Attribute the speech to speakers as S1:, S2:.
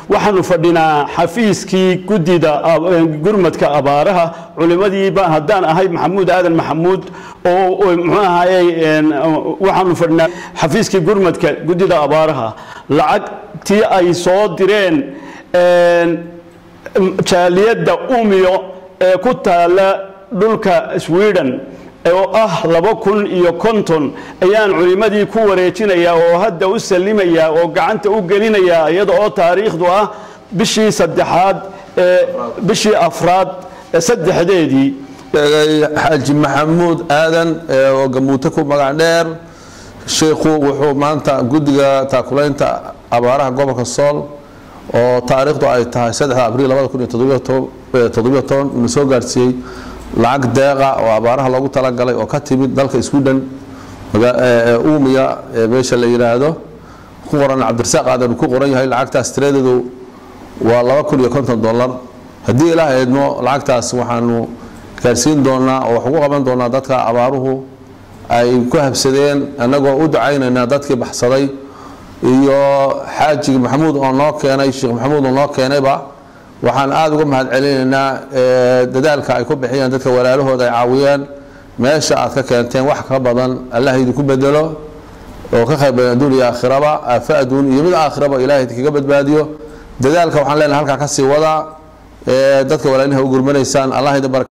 S1: Waxaanu fadhinaa xafiiskii guddida gurmadka abaaraha. Culimadiiba haddaan ahay Maxamuud Aadan Maxamuud oo muxuu ahayey, waxaanu fadhinaa xafiiskii gurmadka guddida abaaraha. Lacagtii ay soo direen jaaliyadda Umiyo ee ku taala dhulka Sweden oo ah 2050 ayaan culimadii ku wareejinayaa oo hadda u salimayaa oo gacanta u gelinayaa, iyada oo taariikhdu ah bishii saddexaad ee bishii afraad saddexdeedii.
S2: Sheegay Xaaji Maxamuud Aadan oo Gamuute ku magac dheer, sheikhu wuxuu maanta guddiga taakulaynta abaaraha gobolka Sool oo taariikhdu ay tahay 3 Abriil 2017 ina soo gaarsiiyey lacag deeqa oo abaaraha loogu talagalay oo ka timid dalka Sweden, Uumiya meesha la yidhaahdo, ku qoran Cabdirasaaq Aadan ku qoran yahay. Lacagtaas tiradeedu waa $2050. Haddii Ilaah eedmo, lacagtaas waxaanu gaarsiin doonaa oo wax ugu qaban doonaa dadka abaaruhu ay ku habsadeen, annagoo u ducaynaynaa dadkii baxsaday iyo Xaaji Maxamuud oo noo keenay, Sheekh Maxamuud oo noo keenayba. Waxaan aada uga mahad celinaynaa dadaalka ay ku bixiyeen dadka walaalahooda ay caawiyeen. Meesha aad ka keenteen wax ka badan Allah idinku bedelo oo ka khayr badan adduun iyo aakhiraba, aafa adduun iyo mid aakhiraba Ilahay idinkaga badbaadiyo. Dadaalka waxaan leenahay halkaa kasii wadaa, dadka walaaliha u gurmanaysaan. Allah idin baraka.